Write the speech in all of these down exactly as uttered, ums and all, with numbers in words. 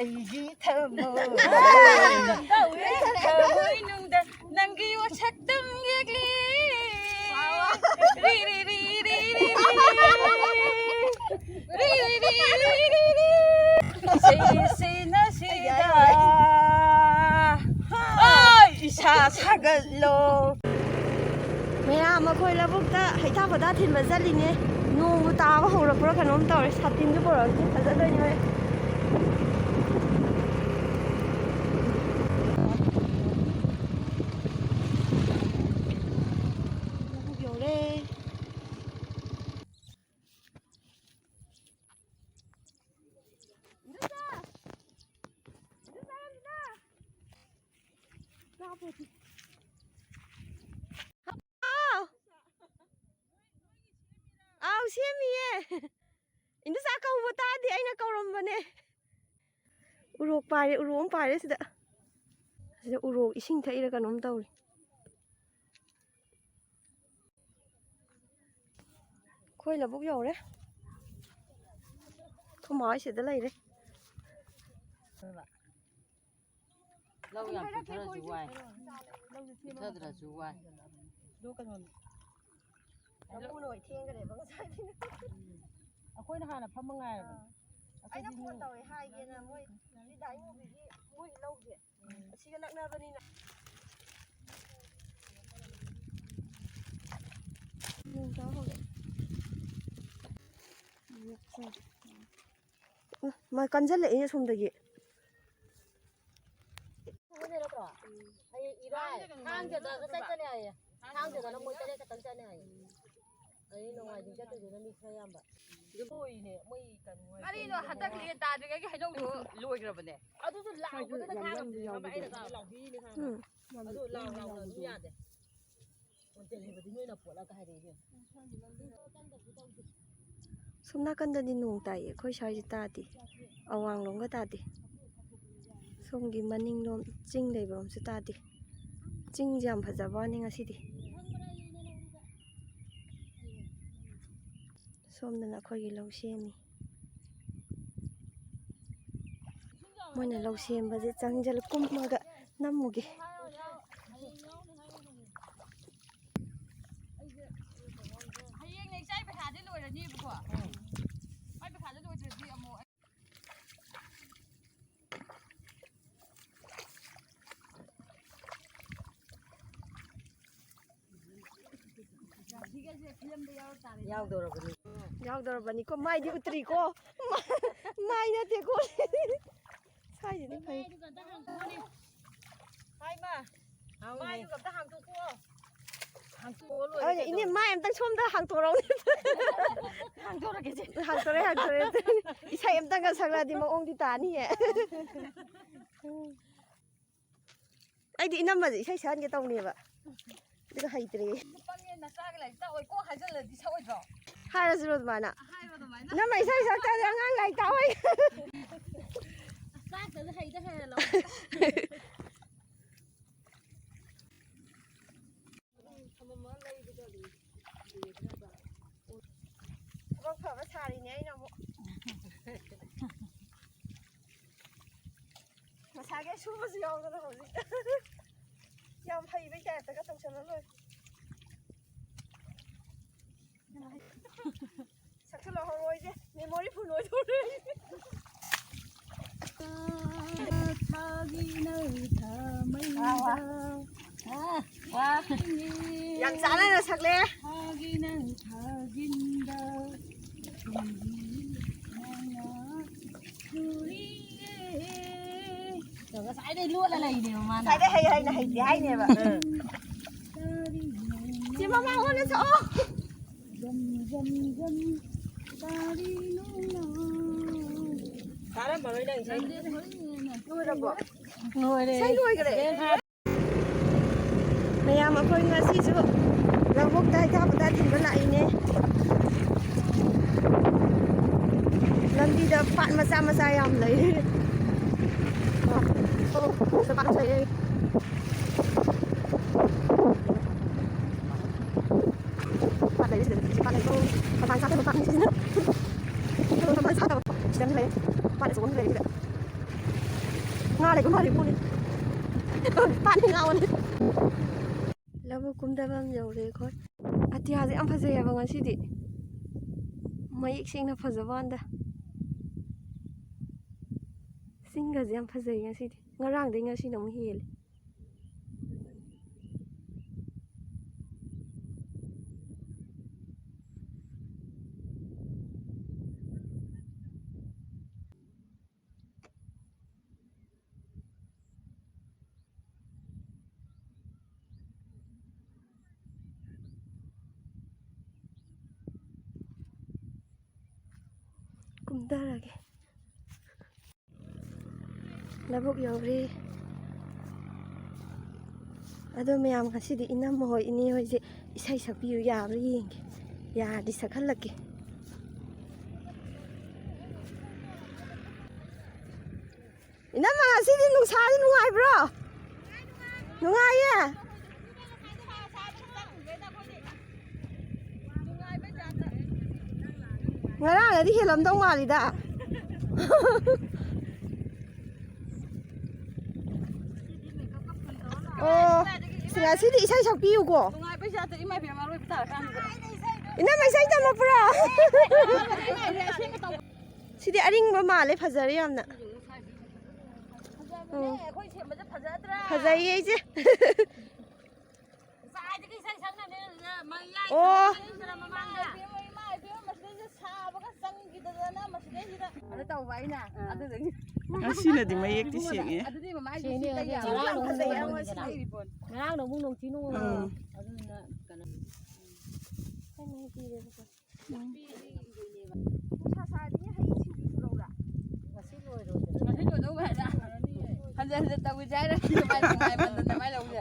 ꯑꯩꯒꯤ ꯊꯃꯣꯏ, ꯊꯃꯣꯏꯅꯨꯡꯗ ꯅꯪꯒꯤ ꯋꯥꯁꯛꯇꯝ ꯌꯦꯛꯂꯤ꯫ ꯔꯤ, ꯔꯤ, ꯔꯤ, ꯔꯤ, ꯔꯤ, ꯔꯤ꯫ ꯔꯤ, ꯔꯤ, ꯔꯤ, ꯔꯤ, ꯔꯤ, ꯔꯤ꯫ ꯏꯁꯩ, ꯏꯁꯩꯅ ꯁꯤꯗ꯫ ꯑꯣꯏ, ꯏꯁꯥ ꯁꯥꯒꯠꯂꯣ꯫ ꯃꯌꯥꯝ ꯑꯩꯈꯣꯏ ꯂꯧꯕꯨꯛꯇ ꯍꯩꯊꯥ ꯈꯣꯊꯥ ꯊꯤꯟꯕ ꯆꯠꯂꯤꯅꯦ꯫ ꯅꯣꯡꯕꯨ ꯇꯥꯕ ꯍꯧꯔꯛꯄ꯭ꯔꯥ ꯀꯩꯅꯣꯝ ꯇꯧꯔꯦ꯫ ꯁꯥꯇꯤꯟꯁꯨ ꯄꯨꯔꯛꯇꯦ꯫ ꯐꯖꯗꯣꯏꯅꯦ ꯍꯣꯔꯦꯟ꯫ ꯂꯧꯕꯨꯛ ꯌꯧꯔꯦ꯫ ꯑꯥꯎ꯫ ꯑꯥꯎ, ꯁꯦꯝꯃꯤꯌꯦ꯫ ꯏꯟꯗꯨꯆꯥ ꯀꯧꯕ ꯇꯥꯗꯦ, ꯑꯩꯅ ꯀꯧꯔꯝꯕꯅꯦ꯫ ꯎꯔꯣꯛ ꯄꯥꯏꯔꯦ, ꯎꯔꯣꯛ ꯑꯃ ꯄꯥꯏꯔꯦ ꯁꯤꯗ꯫ ꯁꯤꯗ ꯎꯔꯣꯛ ꯏꯁꯤꯡ ꯊꯛꯏꯔ ꯀꯩꯅꯣꯝ ꯇꯧꯔꯤ꯫ ꯑꯩꯈꯣꯏ ꯂꯧꯕꯨꯛ ꯌꯧꯔꯦ꯫ ꯑꯩꯈꯣꯏ ꯃꯥ ꯍꯣꯏ ꯁꯤꯗ ꯂꯩꯔꯦ꯫ ꯂꯧ ꯌꯥꯝ ꯄꯨꯊꯔꯁꯨ ꯋꯥꯏ꯫ ꯄꯨꯊꯗ꯭ꯔꯁꯨ ꯋꯥꯏ꯫ ꯂꯧꯕꯨꯛ ꯂꯣꯏ ꯊꯦꯡꯈ꯭ꯔꯦꯕ ꯉꯁꯥꯏꯗꯤ꯫ ꯑꯩꯈꯣꯏꯅ ꯍꯥꯟꯅ ꯐꯝꯃ ꯉꯥꯏꯔꯕꯅꯦ꯫ ꯑꯩꯅ ꯑꯩꯈꯣꯏꯗꯤ ꯐꯣꯟ ꯇꯧꯔꯦ ꯍꯥꯏꯒꯦꯅ ꯃꯣꯏ ꯁꯤ ꯗꯥꯏꯃꯨꯕꯤꯒꯤ ꯃꯣꯏꯒꯤ ꯂꯧꯁꯦ꯫ ꯑꯁꯤꯒ ꯅꯛꯅꯕꯅꯤꯅ꯫ ꯅꯣꯡ ꯇꯥ ꯍꯧꯔꯛꯑꯦ꯫ ꯎꯝ, ꯃꯥ ꯀꯟꯖꯜꯂꯛꯑꯦ ꯁꯣꯝꯗꯒꯤ꯫ ꯍꯌꯦꯡ ꯏꯔꯥꯏ, ꯊꯥꯡꯖꯗ ꯆꯠꯀꯅꯤ ꯍꯥꯏꯌꯦ꯫ ꯊꯥꯡꯖꯗꯅ ꯃꯣꯏ ꯇꯔꯦꯠ ꯈꯛꯇꯪ ꯆꯠꯅꯤ ꯍꯥꯏꯌꯦ꯫ ꯑꯗꯩ ꯅꯣꯡꯃꯥꯏꯖꯤꯡ ꯆꯠꯇꯣꯏꯗꯨꯅ ꯃꯤ ꯈꯔ ꯌꯥꯝꯕ꯫ ꯂꯣꯏꯅꯦ, ꯃꯣꯏ ꯀꯩꯅꯣ ꯍꯥꯏꯁꯦ꯫ ꯀꯔꯤꯅꯣ, ꯍꯟꯗꯛ ꯂꯦꯟ ꯇꯥꯗ꯭ꯔꯤꯉꯩꯒꯤ ꯍꯩꯅꯧꯗꯣ ꯂꯣꯏꯈ꯭ꯔꯕꯅꯦ꯫ ꯑꯗꯨꯁꯨ ꯂꯥꯎꯕꯗꯨꯗ ꯈꯥꯡꯉꯝꯗ꯭ꯔꯤꯅꯦ, ꯈꯪꯕ꯭ꯔꯥ? ꯑꯩꯅ ꯈꯪꯕ꯭ꯔꯥ? ꯂꯥꯎꯕꯤꯔꯤꯅꯦ, ꯈꯪꯕ꯭ꯔꯥ? ꯎꯝ꯫ ꯑꯗꯨ ꯂꯥꯎ ꯂꯥꯎꯅ ꯑꯗꯨꯝ ꯌꯥꯗꯦ꯫ ꯍꯣꯇꯦꯜ ꯍꯩꯕꯗꯤ ꯅꯣꯏꯅ ꯄꯣꯠꯂꯒ ꯍꯥꯏꯔꯛꯏꯅꯦ꯫ ꯁꯣꯝ ꯅꯥꯀꯟꯗꯗꯤ ꯅꯣꯡ ꯇꯥꯏꯌꯦ, ꯑꯩꯈꯣꯏ ꯁ꯭ꯋꯥꯏꯁꯦ ꯇꯥꯗꯦ꯫ ꯑꯋꯥꯡꯂꯣꯝꯒ ꯇꯥꯗꯦ꯫ ꯁꯣꯝꯒꯤ ꯃꯅꯤꯡꯂꯣꯝ ꯆꯤꯡ ꯂꯩꯕꯔꯣꯝꯁꯨ ꯇꯥꯗꯦ꯫ ꯆꯤꯡꯁꯦ ꯌꯥꯝ ꯐꯖꯕ ꯋꯥꯅꯤ ꯉꯁꯤꯗꯤ꯫ ꯁꯣꯝꯗꯅ ꯑꯩꯈꯣꯏꯒꯤ ꯂꯧ ꯁꯦꯝꯃꯤ꯫ ꯃꯣꯏꯅ ꯂꯧ ꯁꯦꯝꯕꯁꯦ ꯆꯪꯁꯤꯜꯂ ꯀꯨꯝꯃꯒ ꯅꯝꯃꯨꯒꯦ꯫ ꯍꯌꯦꯡꯅꯦ ꯏꯆꯥ ꯄꯩꯈꯥꯗꯤ ꯂꯣꯏꯔꯅꯤꯕꯀꯣ꯫ ꯃꯥꯏ ꯄꯩꯈꯥꯗꯤ ꯂꯣꯏꯗ꯭ꯔꯗꯤ ꯑꯃꯨꯛ ꯌꯥꯎꯗꯧꯔꯕꯅꯤ꯫ ꯌꯥꯎꯗꯧꯔꯕꯅꯤꯀꯣ, ꯃꯥꯏꯗꯤ ꯎꯠꯇ꯭ꯔꯤꯀꯣ꯫ ꯃꯥꯏ ꯅꯠꯇꯦꯀꯣ꯫ ꯁ꯭ꯋꯥꯏꯁꯤꯗꯤ ꯐꯩ꯫ ꯍꯥꯏꯃ, ꯍꯥꯎꯅꯦ꯫ ꯃꯥꯏꯗꯨꯒ ꯑꯝꯇ ꯍꯥꯡꯇꯣꯛꯀꯣ꯫ ꯍꯥꯡꯇꯣꯛꯑꯣ ꯂꯣꯏꯔꯦ ꯑꯗꯨꯅꯦ, ꯏꯅꯦ, ꯀꯩꯗꯧꯔꯒꯦ? ꯃꯥꯏ ꯑꯝꯇꯪ ꯁꯣꯝꯗ ꯍꯥꯡꯇꯣꯔꯛꯎꯅꯦ꯫ ꯍꯥꯡꯗꯣꯔꯛꯀꯦꯁꯦ꯫ ꯍꯥꯡꯇꯣꯔꯛꯑꯦ, ꯍꯥꯡꯇꯣꯔꯛꯑꯦ꯫ ꯏꯁꯩ ꯑꯝꯇꯪꯒ ꯁꯛꯂꯛꯑꯗꯤ ꯃꯑꯣꯡꯗꯤ ꯇꯥꯅꯤꯌꯦ꯫ ꯑꯩꯗꯤ ꯏꯅꯝꯃꯁꯦ ꯏꯁꯩ ꯁꯛꯍꯟꯒꯦ ꯇꯧꯅꯦꯕ꯫ ꯑꯗꯨꯒ ꯍꯩꯇ꯭ꯔꯦ꯫ ꯄꯪꯉꯦ, ꯅꯆꯥꯒ ꯂꯥꯏꯔꯤꯛ ꯇꯥꯛꯑꯣꯏ ꯀꯣ ꯍꯥꯏꯖꯜꯂꯗꯤ ꯁꯛꯑꯣꯏꯗ꯭ꯔꯣ? ꯍꯥꯏꯔꯁꯤꯔꯣ ꯑꯗꯨꯃꯥꯏꯅ? ꯍꯥꯏꯔꯣ ꯑꯗꯨꯃꯥꯏꯅ꯫ ꯏꯅꯝꯃ ꯏꯁꯩ ꯁꯛꯇ꯭ꯔꯗꯤ ꯑꯉꯥꯡ ꯂꯥꯏꯔꯤꯛ ꯇꯥꯛꯑꯣꯏ꯫ ꯇꯥꯛꯇ꯭ꯔꯁꯨ ꯍꯩꯗ ꯍꯩꯍꯜꯂꯣ꯫ ꯊꯕꯛ ꯐꯕ ꯁꯥꯔꯤꯅꯦ ꯑꯩꯅ ꯑꯃꯨꯛ꯫ ꯃꯁꯥꯒꯤ ꯁꯨꯕꯁꯨ ꯌꯥꯎꯗꯅ ꯍꯧꯖꯤꯛ꯫ ꯌꯥꯝ ꯍꯩꯕꯩ ꯇꯥꯏꯞꯇꯒ ꯇꯧꯁꯜꯂ ꯂꯣꯏꯔꯦ꯫ ꯁꯛꯁꯨ ꯂꯧꯍꯧꯔꯣꯏꯁꯦ, memory full ꯑꯣꯏꯗꯧꯔꯦ꯫ ꯊꯥꯒꯤꯅ ꯊꯥꯃꯩꯗ ꯋꯥ, ꯋꯥ꯫ ꯌꯥꯝ ꯆꯥꯟꯅꯅ ꯁꯛꯂꯦ꯫ ꯊꯥꯒꯤꯅ ꯊꯥꯒꯤꯟꯗ ꯉꯁꯥꯏꯗꯩ ꯂꯣꯠꯂ ꯂꯩꯅꯦꯕ ꯃꯥꯅ꯫ ꯉꯁꯥꯏꯗꯩ ꯍꯩ ꯍꯩꯅ ꯍꯩꯇꯦ ꯍꯥꯏꯅꯦꯕ꯫ ꯁꯤ ꯃꯃꯥ ꯑꯣꯟꯅ ꯁꯛꯑꯣ꯫ ꯇꯥꯔꯝꯃꯔꯣꯏ ꯅꯪ ꯏꯁꯩ꯫ ꯂꯣꯏꯔꯕꯣ? ꯂꯣꯏꯔꯦ꯫ ꯏꯁꯩ ꯂꯣꯏꯈ꯭ꯔꯦ꯫ ꯃꯌꯥꯝ, ꯑꯩꯈꯣꯏ ꯉꯁꯤꯁꯨ ꯂꯧꯕꯨꯛꯇ ꯍꯩꯊꯥ ꯄꯣꯊꯥ ꯊꯤꯟꯕ ꯂꯥꯛꯏꯅꯦ꯫ ꯂꯝꯕꯤꯗ ꯄꯥꯠ ꯃꯆꯥ ꯃꯆꯥ ꯌꯥꯝ ꯂꯩ꯫ ꯑꯣ, ꯁꯤꯗ ꯄꯥꯠ ꯂꯩꯔꯦ꯫ ꯄꯥꯠ ꯂꯩꯔꯦ ꯁꯤꯗ, ꯁꯤ ꯄꯥꯠ ꯂꯩꯔꯦ꯫ ꯃꯄꯥꯟ ꯁꯥꯠꯇꯕ ꯄꯥꯠꯅꯤ ꯁꯤꯁꯤꯅ꯫ ꯃꯄꯥꯟ ꯁꯥꯠꯇꯕ ꯁꯤꯗ ꯑꯃ ꯂꯩ꯫ ꯄꯥꯠ ꯑꯆꯧꯕ ꯑꯃ ꯂꯩꯔꯦ ꯁꯤꯗ꯫ ꯉꯥ ꯂꯩꯕ ꯃꯥꯜꯂꯤ ꯄꯨꯅꯤ꯫ ꯄꯥꯅꯤ ꯉꯥ ꯑꯣꯟꯅꯤ꯫ ꯂꯧꯕꯨꯛ ꯀꯨꯝꯊꯕ ꯑꯃ ꯌꯧꯔꯦ ꯑꯩꯈꯣꯏ꯫ ꯑꯇꯤꯌꯥꯁꯦ ꯌꯥꯝ ꯐꯖꯩ ꯍꯥꯏꯕ ꯉꯁꯤꯗꯤ꯫ ꯃꯌꯦꯛ ꯁꯦꯡꯅ ꯐꯖꯕ ꯋꯥꯅꯤꯗ꯫ ꯆꯤꯡꯒꯁꯦ ꯌꯥꯝ ꯐꯖꯩ ꯉꯁꯤꯗꯤ꯫ ꯉꯔꯥꯡꯗꯩ ꯉꯁꯤꯅ ꯑꯃꯨꯛ ꯍꯦꯜꯂꯦ꯫ ꯀꯨꯝꯊꯔꯒꯦ꯫ ꯂꯧꯕꯨꯛ ꯌꯧꯔꯦ꯫ ꯑꯗꯣ ꯃꯌꯥꯝ, ꯉꯁꯤꯗꯤ ꯏꯅꯝꯃ ꯍꯣꯏ, ꯏꯅꯦ ꯍꯣꯏꯁꯦ ꯏꯁꯩ ꯁꯛꯄꯤꯌꯨ ꯌꯥꯕ꯭ꯔꯥ ꯌꯦꯡꯒꯦ꯫ ꯌꯥꯔꯗꯤ ꯁꯛꯍꯜꯂꯛꯀꯦ꯫ ꯏꯅꯝꯃ, ꯉꯁꯤꯗꯤ ꯅꯨꯡꯁꯥꯁꯤ ꯅꯨꯡꯉꯥꯏꯕ꯭ꯔꯣ? ꯅꯨꯡꯉꯥꯏꯌꯦ꯫ ꯉꯔꯥꯡꯅꯗꯤ ꯍꯦꯜꯂꯝꯗꯧ ꯃꯥꯜꯂꯤꯗ꯫ ꯑꯣ, ꯉꯁꯤꯗꯤ ꯏꯁꯩ ꯁꯛꯄꯤꯌꯨꯀꯣ꯫ ꯅꯨꯡꯉꯥꯏꯕꯩ ꯆꯥꯠꯇ ꯏꯃꯥ ꯏꯕꯦꯝꯃ ꯑꯔꯣꯏꯕ ꯇꯥꯔꯀꯥꯟꯁꯤꯗ꯫ ꯏꯅꯝꯃ, ꯏꯁꯩ ꯇꯝꯃꯛꯄ꯭ꯔꯣ? ꯁꯤꯗꯤ ꯑꯔꯤꯡꯕ ꯃꯥꯜꯂꯦ, ꯐꯖꯔꯦ ꯌꯥꯝꯅ꯫ ꯎꯝ꯫ ꯑꯩꯈꯣꯏ ꯁꯦꯝꯕꯁꯦ ꯐꯖꯗ꯭ꯔꯥ? ꯐꯖꯩꯌꯦ, ꯏꯆꯦ꯫ ꯉꯁꯥꯏꯗꯒꯤ ꯏꯁꯩ ꯁꯛꯅꯕꯅꯦ ꯑꯗꯨꯗ ꯃꯌꯥꯏ ꯑꯣ꯫ ꯆꯠꯂꯝꯗ꯭ꯔ ꯃꯃꯥꯡꯗ꯫ ꯏꯃꯥ ꯏꯕꯦꯝꯃ, ꯃꯁꯤꯗꯩꯁꯤꯗ ꯁꯥꯕꯒ ꯆꯪꯈꯤꯗꯗꯅ ꯃꯁꯤꯗꯩꯁꯤꯗ꯫ ꯑꯗꯨ ꯇꯧꯕ ꯑꯩꯅ, ꯑꯗꯨꯗꯒꯤ꯫ ꯉꯁꯤꯅꯗꯤ ꯃꯌꯦꯛꯇꯤ ꯁꯦꯡꯉꯦ꯫ ꯑꯗꯨꯗꯤ ꯃꯃꯥꯏꯗꯨ ꯁꯦꯡꯉꯦ, ꯁꯤ ꯇꯩ ꯑꯗꯨꯗꯤ ꯌꯥꯔꯣꯏ꯫ ꯉꯔꯥꯡ ꯅꯣꯡꯃ ꯐꯖꯩ ꯍꯥꯏꯕ ꯅꯨꯡꯉꯥꯏ꯫ ꯁꯤ ꯂꯩꯔꯤ ꯄꯣꯠꯅꯤ꯫ ꯉꯔꯥꯡ ꯅꯣꯡꯃ ꯅꯣꯡꯊꯤ ꯅꯣꯡꯃ ꯎꯝ꯫ ꯑꯗꯨꯅ ꯀꯩꯅꯣ꯫ ꯅꯨꯡꯁꯥ ꯁꯥꯔꯗꯤ ꯍꯌꯦꯡ ꯁꯤꯡꯖꯨ ꯁꯨꯔꯧꯔꯥ? ꯉꯁꯤ ꯂꯣꯏꯔꯣꯏꯗꯅ꯫ ꯉꯁꯤ ꯂꯣꯏꯗꯧ ꯃꯥꯜꯂꯦ꯫ ꯍꯟꯖꯟ ꯍꯟꯖꯟ ꯇꯧꯈꯤꯁꯦ ꯍꯥꯏꯔ ꯅꯨꯡꯉꯥꯏ ꯅꯨꯡꯉꯥꯏꯃꯟꯗꯅ ꯃꯥꯏ ꯂꯧꯁꯦ꯫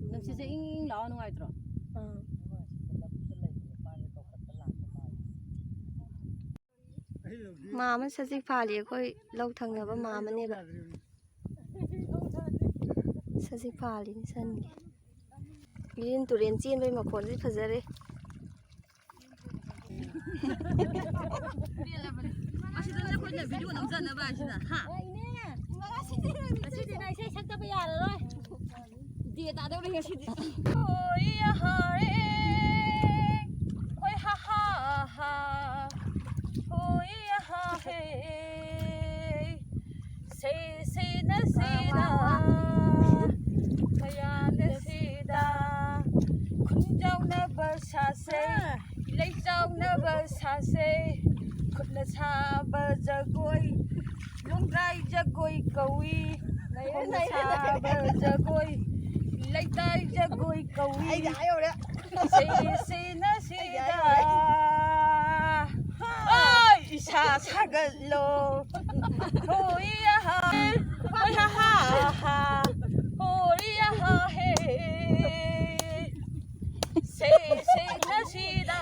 ꯅꯨꯡꯁꯤꯠꯁꯦ ꯏꯪ ꯏꯪ ꯂꯥꯎꯔ ꯅꯨꯡꯉꯥꯏꯇ꯭ꯔꯣ? ꯑꯥ꯫ ꯃꯥꯝꯃ ꯁꯖꯤꯛ ꯐꯥꯜꯂꯤ, ꯑꯩꯈꯣꯏ ꯂꯧ ꯊꯪꯅꯕ ꯃꯥꯝꯃꯅꯦꯕ꯫ ꯁꯖꯤꯛ ꯐꯥꯜꯂꯤꯅꯤ ꯁꯟꯒꯤ꯫ ꯏꯔꯤꯟ ꯇꯨꯔꯦꯟ ꯆꯦꯟꯕꯩ ꯃꯈꯣꯟꯁꯤ ꯐꯖꯔꯦ꯫ ꯑꯁꯤꯗ ꯑꯩꯈꯣꯏꯅ ꯚꯤꯗꯤꯑꯣ ꯅꯝꯖꯅꯕ ꯍꯥꯏꯁꯤꯅ, ꯍꯥ? ꯉꯁꯤꯗꯤ ꯅꯪ ꯏꯁꯩ ꯁꯛꯇꯕ ꯌꯥꯔꯔꯣꯏ꯫ ꯗꯦ ꯇꯥꯗꯧꯔꯦ ꯉꯁꯤꯗꯤ꯫ ꯍꯣꯏ ꯍꯥ ꯍꯦ, ꯍꯣꯏ ꯍꯥ ꯍꯥ ꯍꯥ, ꯍꯣꯏ ꯍꯥ ꯍꯦ꯫ ꯁꯦ ꯁꯦ ꯅ ꯁꯦ ꯅ, ꯀꯌꯥꯅ ꯁꯤꯗ, ꯈꯨꯟꯖꯥꯎꯅꯕ ꯁꯥꯁꯦ, ꯂꯩꯆꯥꯎꯅꯕ ꯁꯥꯁꯦ, ꯈꯨꯠꯅ ꯁꯥꯕ ꯖꯒꯣꯏ, ꯂꯣꯡꯗ꯭ꯔꯥꯏ ꯖꯒꯣꯏ ꯀꯧꯏ꯫ ꯂꯩꯔꯦ, ꯈꯨꯠꯅ ꯂꯩꯔꯦ, ꯂꯩꯔꯦ꯫ ꯁꯥꯕ ꯖꯒꯣꯏ, ꯂꯩꯇꯥꯏ ꯖꯒꯣꯏ ꯀꯧꯏ꯫ ꯑꯩꯗꯤ ꯑꯥ ꯌꯧꯔꯦ꯫ ꯁꯦ ꯁꯦ ꯅ ꯁꯤꯗ꯫ ꯑꯩꯗꯤ ꯑꯥ ꯌꯧꯔꯦ꯫ ꯑꯣꯏ, ꯏꯁꯥ ꯁꯥꯒꯠꯂꯣ꯫ ꯍꯣꯏ ꯑꯍꯥ, ꯍꯣꯏ ꯑꯍꯥ, ꯍꯣꯏ ꯑꯍꯥ ꯍꯦ꯫ ꯁꯦ ꯁꯦ ꯅ ꯁꯤꯗ꯫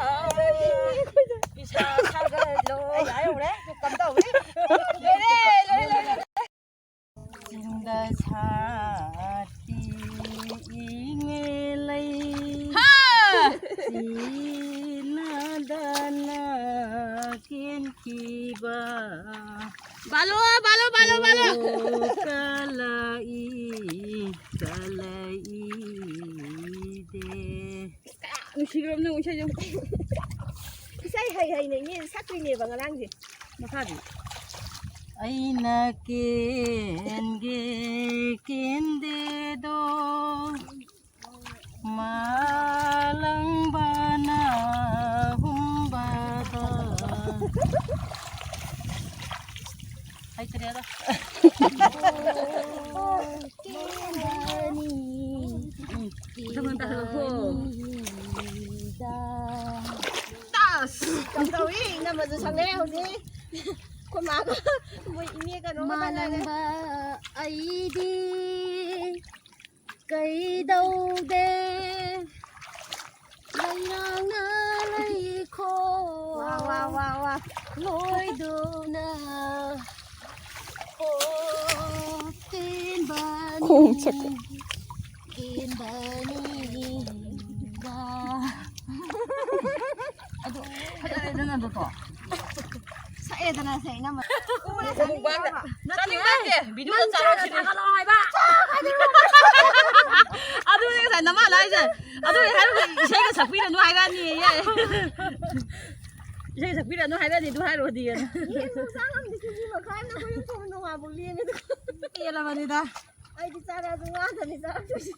ꯏꯁꯥ ꯁꯥꯒꯠꯂꯣ꯫ ꯑꯩꯗꯤ ꯑꯥ ꯌꯧꯔꯦ꯫ ꯀꯝꯗꯧꯔꯤ? ꯂꯣꯏꯔꯦ, ꯂꯣꯏꯔꯦ, ꯂꯣꯏꯔꯦ꯫ ꯆꯤꯡꯗ ꯁꯥꯠꯄꯤ ꯏꯉꯦꯂꯩ꯫ ꯍꯥ! ꯆꯤꯅꯗꯅ ꯀꯦꯟꯈꯤꯕ꯫ ꯕꯥꯂꯣ, ꯕꯥꯂꯣ, ꯕꯥꯂꯣ, ꯕꯥꯂꯣ꯫ ꯑꯣ, ꯀꯂꯛꯏ, ꯀꯂꯛꯏꯗꯦ꯫ ꯅꯨꯡꯁꯤꯈ꯭ꯔꯕ ꯅꯪ ꯏꯁꯩꯁꯦ꯫ ꯏꯁꯩ ꯍꯩ ꯍꯩꯅ ꯏꯅꯦ ꯁꯛꯇꯣꯏꯅꯦꯕ ꯉꯔꯥꯡꯁꯦ꯫ ꯃꯈꯥꯗꯤ꯫ ꯑꯩꯅ ꯀꯦꯟꯒꯦ ꯀꯦꯟꯗꯦꯗꯣ, ꯃꯥꯂꯪꯕꯅ ꯍꯨꯝꯕꯗ꯫ ꯍꯩꯇ꯭ꯔꯦꯗ꯫ ꯀꯦꯟꯕꯅꯤ, ꯃꯊꯪ ꯃꯊꯪ ꯇꯥꯁꯜꯂꯛꯈꯣ꯫ ꯀꯦꯟꯕꯅꯤꯗ꯫ ꯇꯥꯁ! ꯀꯝꯗꯧꯏ? ꯏꯅꯝꯃꯁꯨ ꯁꯛꯂꯛꯑꯦ ꯍꯧꯖꯤꯛ꯫ ꯑꯩꯈꯣꯏ ꯃꯥꯒ ꯃꯣꯏ ꯏꯅꯦ ꯀꯩꯅꯣꯒ ꯇꯥꯟꯅꯔꯦ꯫ ꯃꯥꯂꯪꯕ ꯑꯩꯗꯤ ꯀꯩꯗꯧꯗꯦ, ꯂꯩꯔꯥꯡꯅ ꯂꯩꯈꯣ꯫ ꯋꯥ, ꯋꯥ, ꯋꯥ꯫ ꯂꯣꯏꯗꯨꯅ ꯄꯣꯛ ꯄꯦꯟꯕꯅꯤ, ꯈꯣꯡ ꯆꯠꯄ꯫ ꯄꯦꯟꯕꯅꯤꯗ꯫ ꯑꯗꯨ ꯐꯖꯔꯦꯗꯅ ꯑꯗꯨꯀꯣ꯫ ꯁꯛꯑꯦꯗꯅ ꯁꯦ ꯏꯅꯝꯃ꯫ ꯃꯨꯛꯕꯥꯡꯗ ꯆꯥꯅꯤꯡꯕ ꯅꯠꯇꯦ, ꯚꯤꯗꯤꯑꯣꯗ ꯆꯥꯔꯣ ꯁꯤꯅꯤ꯫ ꯊꯥꯒꯠꯂꯛꯑꯣ ꯍꯥꯏꯕ꯫ ꯑꯗꯨꯅꯦ ꯉꯁꯥꯏ ꯅꯃꯥꯅ ꯍꯥꯏꯁꯦ꯫ ꯑꯗꯨ ꯍꯥꯏꯔꯒ ꯏꯁꯩꯒ ꯁꯛꯄꯤꯔꯅꯨ ꯍꯥꯏꯔꯛꯑꯅꯤꯌꯦ꯫ ꯏꯁꯩ ꯁꯛꯄꯤꯔꯅꯨ ꯍꯥꯏꯔꯛꯑꯅꯤ ꯑꯗꯨ ꯍꯥꯏꯔꯨꯔꯗꯤ꯫ ꯌꯦꯟ ꯆꯥ ꯉꯝꯗꯦ ꯀꯦꯖꯤ ꯃꯈꯥꯏ ꯑꯃꯅ ꯑꯩꯈꯣꯏ ꯌꯨꯝ ꯊꯣꯡꯕ ꯅꯣꯡꯉꯥꯟꯕꯧ ꯂꯦꯝꯃꯦ ꯑꯗꯨꯒ꯫ ꯄꯦꯜꯂꯕꯅꯤꯗ꯫ ꯑꯩꯗꯤ ꯆꯥꯔꯁꯨ ꯉꯥꯗꯅꯤ ꯆꯥꯔꯛꯇꯣꯏꯁꯦ꯫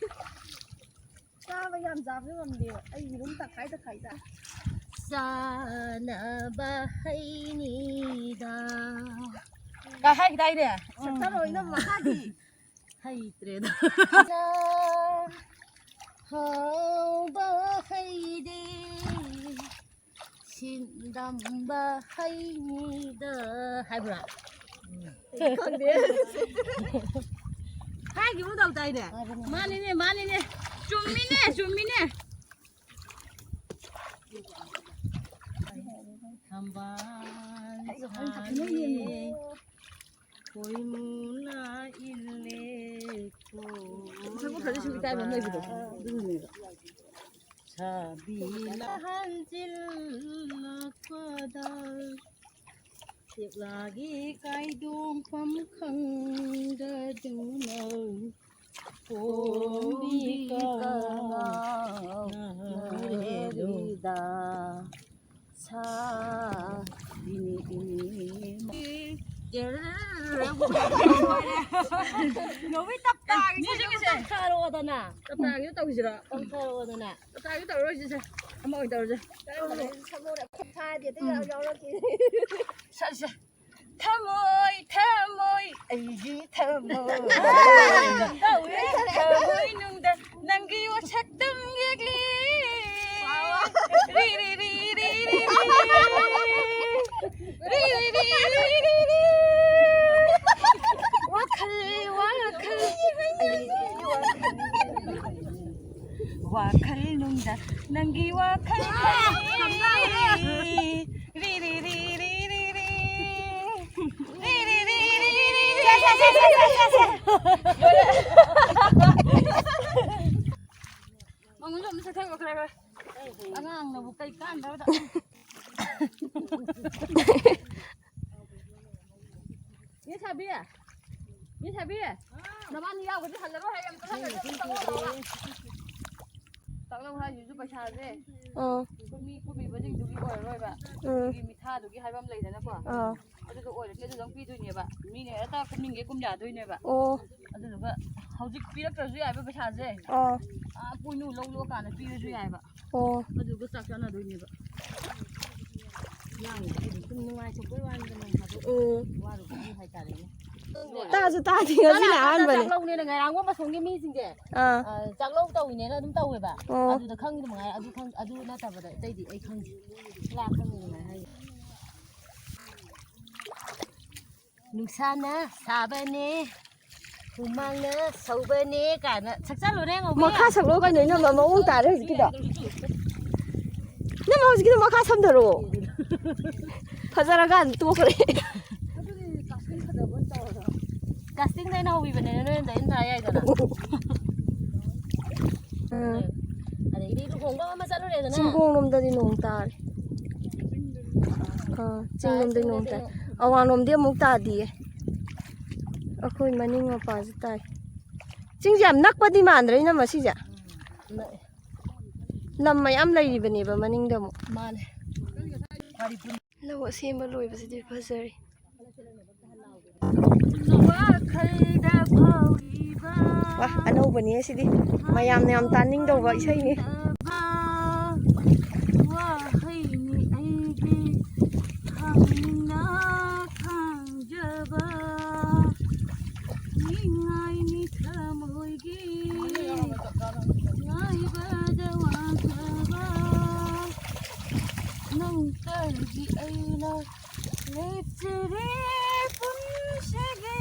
ꯆꯥꯕ ꯌꯥꯝ ꯆꯥꯕꯁꯨ ꯉꯝꯗꯦꯕ꯫ ꯑꯩ ꯌꯦꯔꯨꯝ ꯇꯪꯈꯥꯏ ꯇꯪꯈꯥꯏ ꯆꯥꯏ꯫ ꯆꯥꯅꯕ ꯍꯩꯅꯤꯗ꯫ ꯀꯥꯏ ꯍꯥꯏꯈꯤꯗꯥꯏꯅꯦ? ꯁꯛꯊꯔꯛꯑꯣ ꯏꯅꯝꯃ, ꯃꯈꯥꯗꯤ꯫ ꯍꯩꯇ꯭ꯔꯦꯗ꯫ ꯍꯥꯎꯕ ꯍꯩꯗꯤ ꯁꯤꯟꯗꯝꯕ ꯍꯩꯅꯤꯗ ꯍꯥꯏꯕ꯭ꯔꯥ? ꯈꯪꯗꯦ꯫ ꯍꯥꯏꯈꯤꯕ ꯇꯧꯗꯥꯏꯅꯦ? ꯍꯥꯏꯕꯅꯦ꯫ ꯃꯥꯅꯤꯅꯦ, ꯃꯥꯅꯤꯅꯦ꯫ ꯆꯨꯝꯃꯤꯅꯦ, ꯆꯨꯝꯃꯤꯅꯦ꯫ ꯊꯝꯕꯥꯜ ꯁꯥꯠꯂꯦ꯫ ꯈꯣꯏꯃꯨꯅ ꯏꯜꯂꯦ ꯁꯪꯒꯣꯝ ꯐ꯭ꯔꯦꯁꯇ ꯁꯨꯝ ꯏꯀꯥꯏꯕ ꯑꯃ ꯂꯩꯕꯗꯣ, ꯑꯗꯨꯅꯅꯦꯕ꯫ ꯁꯥꯕꯤꯅ ꯍꯟꯖꯤꯜꯂꯛꯄꯗ ꯁꯦꯛꯂꯥꯒꯤ ꯀꯥꯏꯗꯣꯡꯐꯝ ꯈꯪꯗꯗꯨꯅ ꯀꯣꯝꯕꯤ ꯀꯅꯥꯔꯦꯗꯣ꯫ ꯀꯅꯥꯔꯦꯗꯣ꯫ ꯁꯥ ꯏꯅꯤ ꯏꯅꯤ꯫ ꯅꯣꯡꯃꯩ ꯇꯞ ꯇꯥꯒꯦ꯫ ꯃ꯭ꯌꯨꯖꯤꯛꯀꯤꯁꯦ꯫ ꯇꯞꯊꯔꯛꯑꯣꯗꯅ꯫ ꯇꯞ ꯇꯥꯒꯦ ꯇꯧꯁꯤꯔꯣ? ꯇꯞꯊꯔꯛꯑꯣꯗꯅ꯫ ꯇꯞ ꯇꯥꯒꯦ ꯇꯧꯔꯣꯏꯁꯤꯁꯦ꯫ ꯑꯃ ꯑꯣꯏꯅ ꯇꯧꯔꯁꯦ꯫ ꯀꯔꯝꯕꯅꯣ? ꯁꯥꯃꯨꯅ ꯈꯨꯠ ꯊꯥꯗꯦ ꯑꯗꯨ ꯌꯥꯎ-, ꯌꯥꯎꯔꯛꯈꯤꯅꯤ꯫ ꯁꯠꯁꯦ꯫ ꯊꯃꯣꯏ, ꯊꯃꯣꯏ, ꯑꯩꯒꯤ ꯊꯃꯣꯏ꯫ ꯊꯃꯣꯏ ꯅꯨꯡꯗ ꯅꯪꯒꯤ ꯋꯥꯁꯛꯇꯝ ꯌꯦꯛꯂꯤ꯫ ꯔꯤ, ꯔꯤ, ꯔꯤ꯫ ꯔꯤ, ꯔꯤ, ꯔꯤ, ꯔꯤ, ꯔꯤ꯫ ꯋꯥꯈꯜ, ꯋꯥꯈꯜ, ꯑꯩꯒꯤ ꯋꯥꯈꯜ꯫ ꯋꯥꯈꯜ ꯅꯨꯡꯗ ꯅꯪꯒꯤ ꯋꯥꯈꯜ꯫ ꯃꯉꯣꯟꯗ ꯑꯝꯇ ꯆꯠꯊꯔꯛꯑꯣ ꯈꯔ ꯈꯔ꯫ ꯑꯉꯥꯡꯅꯕꯨ ꯀꯩ ꯀꯥꯟꯗꯕꯗ꯫ ꯌꯦ ꯁꯥꯕꯤ, ꯌꯦ ꯁꯥꯕꯤ, ꯅꯕꯥꯅꯤ ꯌꯥꯎꯒꯗꯤ ꯍꯜꯂꯔꯣꯏ ꯍꯥꯏ, ꯑꯝꯇ ꯍꯜꯂꯔꯣꯏ, ꯑꯝꯇ ꯍꯜꯂꯔꯣꯏ꯫ ꯆꯥꯛꯂꯧ ꯍꯥꯏꯁꯤꯁꯨ ꯄꯩꯁꯥꯁꯦ ꯑꯥ꯫ ꯑꯩꯈꯣꯏ ꯃꯤ ꯀꯨꯝꯃꯤꯕꯁꯤꯡꯗꯨꯒꯤ ꯑꯣꯏꯔꯔꯣꯏꯕ꯫ ꯎꯝ꯫ ꯑꯗꯨꯒꯤ ꯃꯤꯊꯥꯗꯨꯒꯤ ꯍꯥꯏꯕ ꯑꯃ ꯂꯩꯗꯅꯀꯣ꯫ ꯑꯥ꯫ ꯑꯗꯨꯗꯣ ꯑꯣꯏꯔꯗꯤ ꯑꯗꯨꯗꯪ ꯄꯤꯗꯣꯏꯅꯦꯕ꯫ ꯃꯤꯅ ꯍꯦꯛꯇ ꯀꯨꯝꯅꯤꯡꯒꯦ ꯀꯨꯝ ꯌꯥꯗꯣꯏꯅꯦꯕ꯫ ꯑꯣ꯫ ꯑꯗꯨꯗꯨꯒ ꯍꯧꯖꯤꯛ ꯄꯤꯔꯛꯇ꯭ꯔꯁꯨ ꯌꯥꯏꯕ ꯄꯩꯁꯥꯁꯦ꯫ ꯑꯥ꯫ ꯑꯥ, ꯄꯣꯏꯅꯨ ꯂꯧ ꯂꯣꯛꯑꯀꯥꯟꯗ ꯄꯤꯔꯁꯨ ꯌꯥꯏꯕ꯫ ꯑꯣ꯫ ꯑꯗꯨꯒ ꯆꯥꯛ ꯆꯥꯅꯗꯣꯏꯅꯦꯕ꯫ ꯂꯥꯡꯕꯗꯤ ꯑꯗꯨꯝ ꯁꯨꯝ ꯅꯨꯡꯉꯥꯏꯊꯣꯛꯄꯩ ꯋꯥꯅꯤꯗ, ꯅꯣꯡ ꯐꯥꯗꯣꯛ ꯎꯝ꯫ ꯋꯥꯔꯨꯕꯒꯤ ꯍꯥꯏꯇꯥꯔꯦꯅꯦ꯫ ꯇꯥꯁꯨ ꯇꯥꯗꯦ, ꯉꯁꯤꯅ ꯆꯥꯛ ꯑꯍꯥꯟꯕꯅꯦ꯫ ꯆꯥꯛꯂꯧꯅꯦꯅ ꯉꯥꯏꯔꯥꯡꯕꯝ ꯑꯁꯣꯝꯒꯤ ꯃꯤꯁꯤꯡꯁꯦ, ꯑꯥ꯫ ꯑ, ꯆꯥꯛꯂꯧ ꯇꯧꯏꯅꯦꯅ ꯑꯗꯨꯝ ꯇꯧꯋꯦꯕ꯫ ꯑꯣ꯫ ꯑꯗꯨꯗ ꯈꯪꯉꯤꯗꯣ ꯃꯉꯥꯏ, ꯑꯗꯨ ꯈꯪ-, ꯑꯗꯨ ꯅꯠꯇꯕꯗ ꯑꯇꯩꯗꯤ ꯑꯩ ꯈꯪꯗꯦ꯫ ꯂꯥ ꯈꯪꯉꯤ ꯑꯗꯨꯃꯥꯏꯅ ꯍꯥꯏ꯫ ꯅꯨꯡꯁꯥꯅ ꯁꯥꯕꯅꯦ, ꯍꯨꯃꯥꯡꯅ ꯁꯧꯕꯅꯦ ꯀꯥꯏꯅ ꯁꯛꯆꯜꯂꯨꯅꯦ ꯉꯧꯕꯤ꯫ ꯃꯈꯥ ꯁꯛꯂꯛꯑꯣ ꯀꯩꯅꯣ, ꯏꯅꯝꯃ, ꯃꯑꯣꯡ ꯇꯥꯔꯦ ꯍꯧꯖꯤꯛꯀꯤꯗꯣ꯫ ꯏꯅꯝꯃ, ꯍꯧꯖꯤꯛꯀꯤꯗꯣ ꯃꯈꯥ ꯁꯝꯊꯔꯛꯑꯣ꯫ ꯐꯖꯔꯀꯥꯟꯗ ꯇꯣꯛꯈ꯭ꯔꯦ꯫ ꯀꯥꯁꯇꯤꯡꯗ ꯑꯩꯅ ꯍꯧꯕꯤꯕꯅꯦ, ꯅꯣꯏ ꯑꯝꯇ ꯑꯩꯅ ꯊꯥ ꯌꯥꯏꯗꯅ꯫ ꯎꯝ꯫ ꯑꯗꯩꯗꯤ ꯂꯨꯍꯣꯡꯕ ꯑꯃ ꯆꯠꯂꯨꯔꯦꯗꯅ꯫ ꯆꯤꯡꯈꯣꯡ ꯂꯣꯝꯗꯗꯤ ꯅꯣꯡ ꯇꯥꯔꯦ꯫ ꯑꯥ, ꯆꯤꯡ ꯂꯣꯝꯗꯗꯤ ꯅꯣꯡ ꯇꯥꯏ꯫ ꯑꯋꯥꯡꯂꯣꯝꯗꯤ ꯑꯃꯨꯛ ꯇꯥꯗꯤꯌꯦ꯫ ꯑꯩꯈꯣꯏ ꯃꯅꯤꯡ ꯃꯄꯥꯁꯦ ꯇꯥꯏ꯫ ꯆꯤꯡꯁꯦ ꯌꯥꯝ ꯅꯛꯄꯗꯤ ꯃꯥꯟꯗ꯭ꯔꯥ, ꯏꯅꯝꯃ, ꯁꯤꯁꯦ? ꯅꯛꯑꯦ꯫ ꯂꯝ ꯃꯌꯥꯝ ꯂꯩꯔꯤꯕꯅꯦꯕ ꯃꯅꯤꯡꯗ ꯑꯃꯨꯛ꯫ ꯃꯥꯅꯦ꯫ ꯂꯧ ꯑꯁꯦꯝꯕ ꯂꯣꯏꯕꯁꯤꯗꯤ ꯐꯖꯔꯦ꯫ ꯋꯥꯈꯜꯗ ꯐꯥꯎꯔꯤꯕ ꯋꯥ, ꯑꯅꯧꯕꯅꯦ ꯁꯤꯗꯤ꯫ ꯃꯌꯥꯝꯅ ꯌꯥꯝ ꯇꯥꯅꯤꯡꯗꯧꯕ ꯏꯁꯩꯅꯤ꯫ ꯋꯥꯍꯩꯅꯤ ꯑꯩꯒꯤ ꯈꯪꯅ ꯈꯪꯖꯕ꯫ ꯅꯤꯡꯉꯥꯏꯅꯤ ꯊꯃꯣꯏꯒꯤ ꯉꯥꯏꯕꯗ ꯋꯥꯖꯕ꯫ ꯅꯪꯇꯒꯤ ꯑꯩꯅ ꯂꯦꯞꯆꯔꯦ ꯄꯨꯟꯁꯤꯒꯤ꯫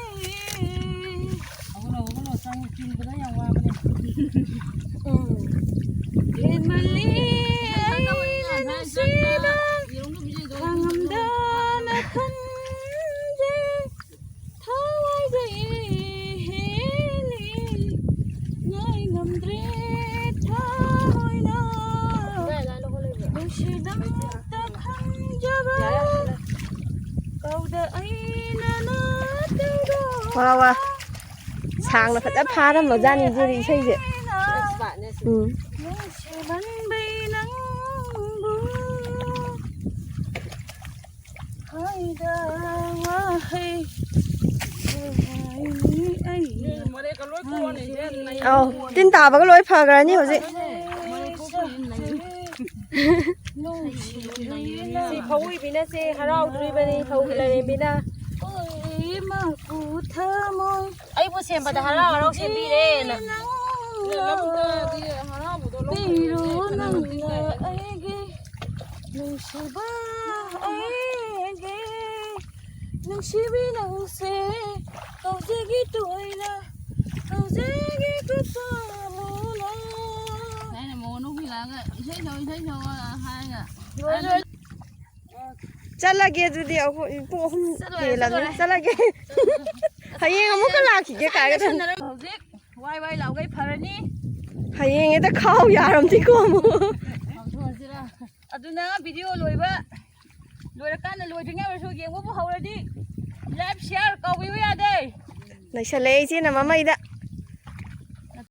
ꯍꯧꯒꯠꯂꯣ, ꯍꯧꯒꯠꯂꯣ, ꯆꯪꯉꯨ, ꯆꯤꯡꯕꯗ ꯌꯥꯝ ꯋꯥꯕꯅꯦ꯫ ꯎꯝ꯫ ꯍꯦꯟꯃꯜꯂꯤ ꯑꯩ ꯅꯨꯡꯁꯤꯕ ꯈꯪꯉꯝꯗꯅ ꯈꯟꯖꯩ꯫ ꯊꯋꯥꯏꯁꯦ ꯋꯥ, ꯋꯥ꯫ ꯁꯥꯡꯅ ꯐꯖ ꯐꯥꯔꯝꯃꯖꯥꯠꯅꯤ ꯏꯆꯦꯗꯤ ꯏꯁꯩꯁꯦ꯫ ꯎꯝ꯫ ꯅꯨꯡꯁꯤꯃꯟꯕꯩ ꯅꯪꯕꯨ ꯍꯥꯏꯗ ꯋꯥꯍꯩ ꯀꯌꯥꯅꯤ ꯑꯩꯅ ꯑꯧ, ꯇꯤꯟ ꯇꯥꯕꯒ ꯂꯣꯏ ꯐꯈ꯭ꯔꯅꯤ ꯍꯧꯖꯤꯛ꯫ ꯁꯤ ꯐꯧ ꯏꯕꯤꯅ ꯁꯤ ꯍꯔꯥꯎꯗꯣꯔꯤꯕꯅꯤ, ꯐꯧꯒꯤ ꯂꯥꯏꯔꯦꯝꯕꯤꯅ꯫ ꯎꯏ ꯃꯥ ꯄꯨꯊꯃꯣꯏ ꯑꯩꯕꯨ ꯁꯦꯝꯕꯗ ꯍꯔꯥꯎ ꯍꯔꯥꯎ ꯁꯦꯝꯕꯤꯔꯦꯅ꯫ ꯄꯤꯔꯣ ꯅꯪꯅ ꯑꯩꯒꯤ ꯅꯨꯡꯁꯤꯕ ꯑꯩꯒꯤ ꯅꯨꯡꯁꯤꯕꯤ ꯅꯪꯁꯦ ꯀꯧꯖꯒꯦ ꯇꯣꯏꯅ ꯀꯧꯖꯒꯦ ꯀꯨꯄꯥꯃꯨꯅ꯫ ꯑꯩꯅ ꯃꯉꯣꯟꯗ ꯍꯨꯏ ꯂꯥꯛꯑꯒ ꯏꯁꯩ ꯁꯛꯑꯣ, ꯏꯁꯩ ꯁꯛꯑꯣ ꯍꯥꯏꯔꯒ ꯆꯠꯂꯒꯦ ꯑꯗꯨꯗꯤ ꯑꯩꯈꯣꯏ ꯄꯨꯡ ꯑꯍꯨꯝ ꯆꯠꯂꯣꯏꯔꯦ, ꯍꯦꯜꯂꯕꯅꯤ꯫ ꯆꯠꯂꯣꯏꯔꯦ꯫ ꯆꯠꯂꯒꯦ꯫ ꯍꯌꯦꯡ ꯑꯃꯨꯛꯀ ꯂꯥꯛꯈꯤꯒꯦ ꯀꯥꯏꯒ꯫ ꯍꯧꯖꯤꯛ ꯋꯥꯏ ꯋꯥꯏ ꯂꯥꯎꯒꯩ ꯐꯔꯅꯤ꯫ ꯍꯌꯦꯡ ꯍꯦꯛꯇ ꯈꯥꯎ ꯌꯥꯔꯝꯗꯤꯀꯣ ꯑꯃꯨꯛ꯫ ꯂꯥꯎꯊꯣꯛꯑꯁꯤꯔꯥ? ꯑꯗꯨꯅ ꯚꯤꯗꯤꯑꯣ ꯂꯣꯏꯕ ꯂꯣꯏꯔꯀꯥꯟꯗ ꯂꯣꯏꯗ꯭ꯔꯤꯉꯩ ꯑꯣꯏꯔꯁꯨ ꯌꯦꯡꯕꯕꯨ ꯍꯧꯔꯗꯤ ꯂꯥꯏꯚ ꯁꯤꯌꯥꯔ ꯀꯥꯎꯕꯤꯕ ꯌꯥꯗꯦ꯫ ꯂꯩꯁꯜꯂꯛꯑꯦ ꯏꯆꯦꯅ ꯃꯃꯩꯗ꯫